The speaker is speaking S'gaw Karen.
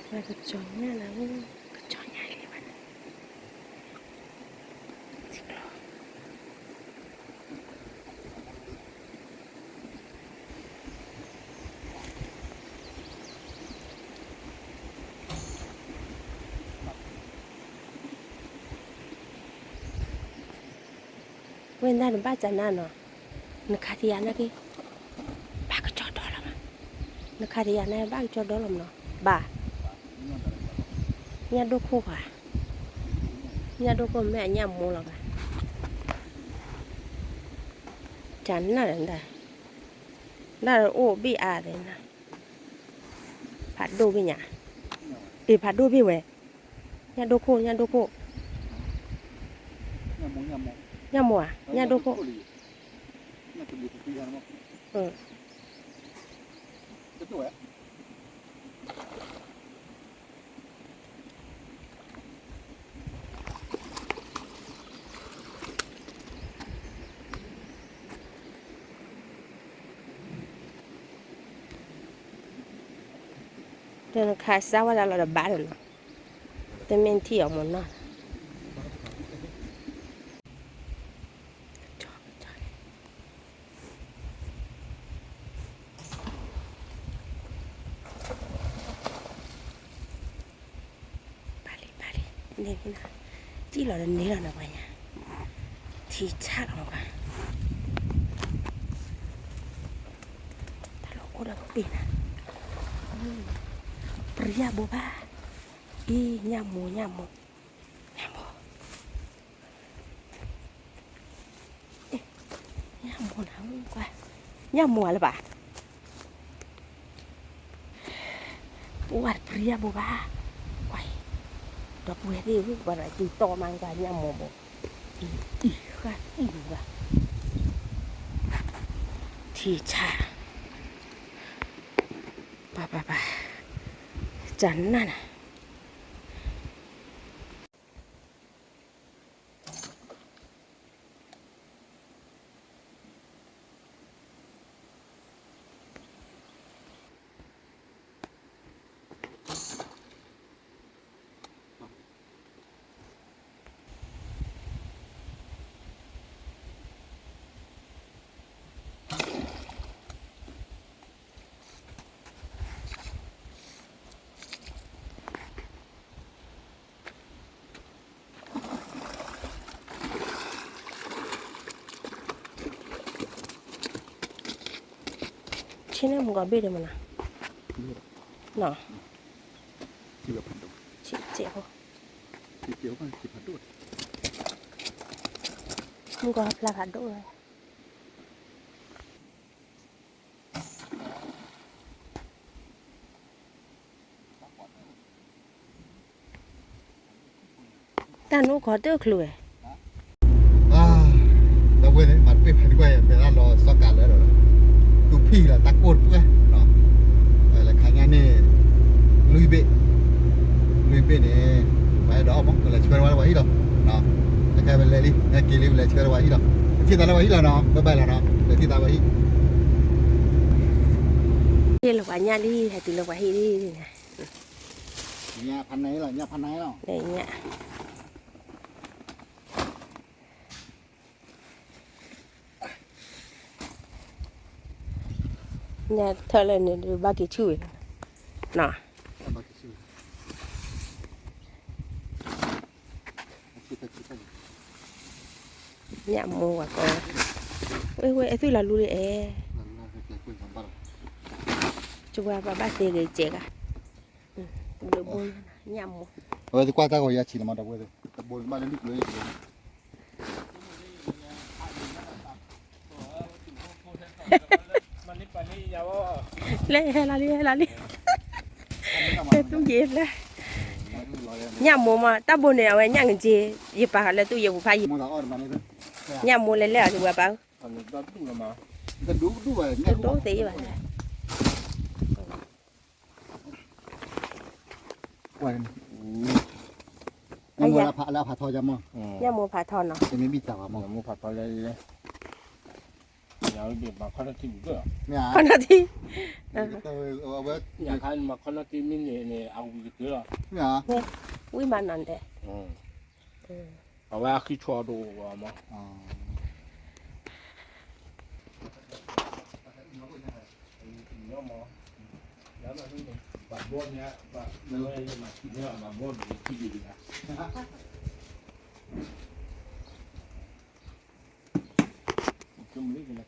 ပှၤကစီၤညါလၢ ကစီၤညါလံဘၣ်န့ၣ် ဝဲဒၣ်နဘၣ်ကနၣ်နီၤ, နခါထံယၤနာ်က့, ဘၣ်ကစီၤဒီလီၤမး, နခါထံယၤနာ်က့ ဘၣ်ကစီၤဒီလီၤမးနီၤ, ဘၣ်, ညၣ်ဒိၣ်ခိၣ်ဘၣ်, ညၣ်ဒိၣ်ခိၣ်မ့ၢ်အညၣ်မိၢ်လီၤဘၣ်, ကနၣ်ဒီး ဒၣ်အိၣ်ဘ့ၣ်အါသ့ၣ်နၤ, ဖးဒိၣ်ဘ့ၣ်ညါ, အ့ၣ် ဖးဒိၣ်ဘ့ၣ်ဝဲ, ညၣ်ဒိၣ်ခိၣ် ညၣ်ဒိၣ်ခိၣ်, ညၣ်မိၢ်ဧါ, ညၣ်ဒိၣ်ခိၣ်, ဒီးနခါစၢ်ဝဲဒၣ်လီၤဒီးဘၣ်ဒီးနီၤ, တမ့ၢ်ထံၣ်အီၤမ့ၢ်နီၤ. ပၢ်လံ ပၢ်လံ, န့ၣ်, စံၣ်လီၤဒီးန့ၢ်လီၤနၤပှၤညါ, ထံဆၣ်လီၤမးပှၤ, တၢ်လီၤအိၣ်ဒီးပ့ၤနၤ, ပျံၤယၤဘိဘၣ်, အ့ၣ် ညၣ်မိၢ် ညၣ်မိၢ်, ညၣ်မိၢ် ညၣ်မိၢ်နၤ, ကွၢ်, ညၣ်မိၢ်လၢၤဘၣ်, ပှၤတပျံၤယၤဘိဘၣ်, ကွၢ်, ဒီပုၢ်ဝဲၢ်သ့ၣ်ဧၢ ပှၤတၢ်စုတီၢ်မး ကွၢ် ညၣ်မိၢ်ဘိ, အံၤဃၣ်အံၤဘၣ်, ထံဆၣ်, ပၢ်ပၢ်ပၢ်, ကနၣ်နၤ ဆ့န့ၣ်မုၢ်ကီၢ်ဘ့ၣ်ဒံးမနၤ, နီၤ, ဆ့ဖိ, မုၢ်ကီၢ်ဖျါဖးဒိၣ်ဝဲ. တၢ်နအိၣ်ခိးတၢ်ချုးဝဲ, ဒီပုၢ်ဝဲၢ်သ့ၣ် မၤတပ့ၢ်ဖဲတကွၢ်ယၤ ဖဲဒၣ်လီၤစီၤကၤလၢဒီး သူဖံၣ်လီၤတၢ်ကိၢ်တပှၢ်နီၤ, လဲၤခါညါန့ၣ် လွံၢ်ဘ့ၣ်, လွံၢ်ဘ့ၣ်န့ၣ် ပှၤအဲၣ်ဒိးအီၣ်မး ပလဲၤဆှၢဝဲလၢပှၤဟံၣ်လီၤ, အခဲပလဲၤလံ ဟဲက့ၤလံ ပလဲၤဆှၢလၢပှၤဟံၣ်လီၤ, ပထံၣ်သးလၢပှၤဟံၣ်လီၤနီၤ, ဘၣ်ဘၣ်လီၤနီၤ ပထံၣ်သးပှၤဟံၣ် ဟ့ၣ်လီၤပှၤညၣ်လံ ဟဲတုၤလၢပှၤဟံၣ်လံ, ညၣ်ဖးနံလီၤ ညၣ်ဖးနံလီၤ, ညၣ် ညၣ်ထၢၣ်လၢန့ၣ် ဘၣ်က့ၤဆူၣ်ဝဲ, နီၤ, ညၣ်မိၢ်ဝဲကီး, ဝဲဝဲအသွံၣ်လီၤလူလံအဲ, ကဝဲပှၤဘၣ်သ့ဂ့ၤကဲဂၤ, ဘိညၣ်မိၢ်, အဝဲသ့ၣ်ကွၢ်တၢ်ဂီၤယါဆံးလီၤမး ဒီပုၢ်ဝဲၢ်သ့ၣ်, တဘိဘၣ်လၢဒုၣ်ကျိၤ လၢဟဲလီၤလံ ဟဲလီၤလံ, ဟဲသူၣ်က့ၤဖျဲၣ်, ညၣ်မိၢ်မး တၢ်ဘိန့ၣ် အဝဲညၣ်က့ၤ, ယပာ်လၢသူၣ်ယဲပူၤဖးယံၤ, ညၣ်မိၢ်လဲၤလဲၣ်အီၤ ယဝဲပာ်, တဒိၣ်သ့ဘၣ်, ညၣ်မိၢ်ဖးထီနီၤ, တမ့ၢ်ဘံၣ်တၢ်ဘၣ်မး, ညၣ်မိၢ်ဖးထီလၢ မ့ၢ်ဧါ, ခီၣ်နီၣ်ထံ, မ့ၢ်ဧါ, ခီၣ်နီၣ်ထံမ့ၢ်န့ၣ်န့ၣ် အဝံၤကတၢၢ်လီၤ, မ့ၢ်ဧါ, ဝံၣ်မးနီၤဒဲး, အဝဲအဃံဆီတအိၣ်ဘၣ်မး ဘၣ်ဘီန့ၣ်, ဘၣ်ဘီန့ၣ်, ဘၣ်ဘီန့ၣ်, ဘၣ်ဘီန့ၣ်, ဘၣ်ဘီန့ၣ်,